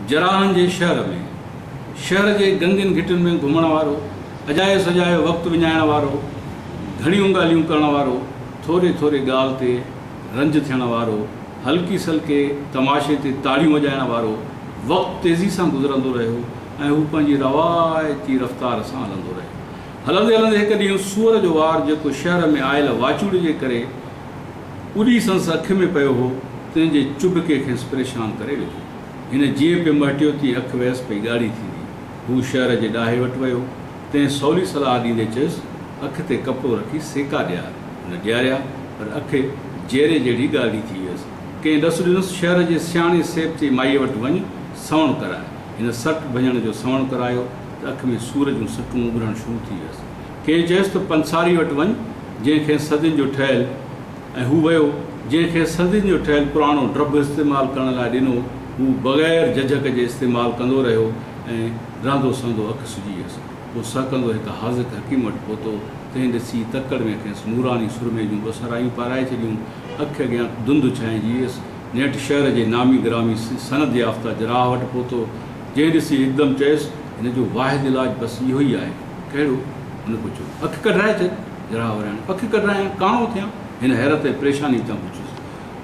جراحن جي شهر ۾، شهر جي گندين گهٽين ۾ گهمڻ وارو، اجايو سجايو وقت وڃائڻ وارو، گهڻيون ڳالهيون ڪرڻ وارو، ٿوري ٿوري ڳالهه تي رنج ٿيڻ وارو، هلڪي سلڪي تماشي تي تاڙيون وڄائڻ وارو، وقت تيزي سان گذرندو رهيو ۽ هو پنهنجي روايتي رفتار سان هلندو رهيو. هلندي هلندي هڪ ڏينهن سوئر جو وار جيڪو شهر ۾ آيل واچوڙي جي ڪري اڏي سندس اک ۾ پيو هو، تنهن جي چڀڪي کيس پريشان ڪري وڌو. هن جيئن پئي مهٽيو تيئن اک ويس پئي ڳاڙهي ٿيندي. هو شهر جي ڏاهي وٽ ويو. تنهن سولي صلاح ڏيندي چيس، اک تي ڪپڙو رکي سيڪا ڏيار. هن ڏياريا، پر اک جيري جهڙي ڳاڙهي ٿي ويس. ڪنهن ڏس ڏنس، شهر جي سياڻي سيبتي مائيء وٽ وڃ، سوڻ ڪراء. هن سٽ ڀڃڻ جو سوڻ ڪرايو ته اک ۾ سور جون سٽون اڀرڻ شروع ٿي ويس. ڪنهن چيس ته پنساري وٽ وڃ، جنهن کيس صدين جو ٺهيل ۽ هو ويو، جنهن کيس صدين جو ٺهيل پراڻو ڊرڀ استعمال ڪرڻ لاء ڏنو، هو بغير جهجهڪ جي استعمال ڪندو رهيو ۽ رهندو سهندو اک سجي ويس. پوء سهڪندو هڪ حاذق حڪيم وٽ پهتو، تنهن ڏسي تڪڙ ۾ کيس نوراني سرمي جون ٻه سرايون پارائي ڇڏيون، اک اڳيان ڌنڌ ڇانئجي ويس. نيٺ شهر جي نامي گرامي سند يافته جراح وٽ پهتو، جنهن ڏسي هڪدم چيس، هن جو واحد علاج بس اهو ئي آهي. ڪهڙو؟ هن پڇيو. اک ڪڍرائي ڇڏ. جراح وراڻيو. اک ڪڍرايان، ڪاڻو ٿيان؟ هن حيرت ۽ پريشاني وچان پڇيس.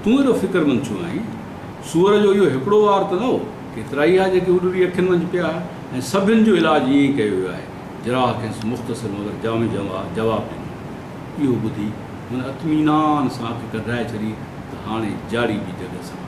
تون ايڏو فڪرمند ڇو آهين؟ سوئر جو اهو هڪڙو وار ته نه هو، ڪيترائي ها جيڪي اڏري اکين منجهه پيا ها ۽ سڀن جو علاج ائين ئي ڪيو ويو آهي. جراح کيس مختصر مگر جامع جواب ڏنو. اهو ٻڌي هن اطمينان سان اک ڪڍرائي ڇڏي ته هاڻي جاڙي به جڳهه سان.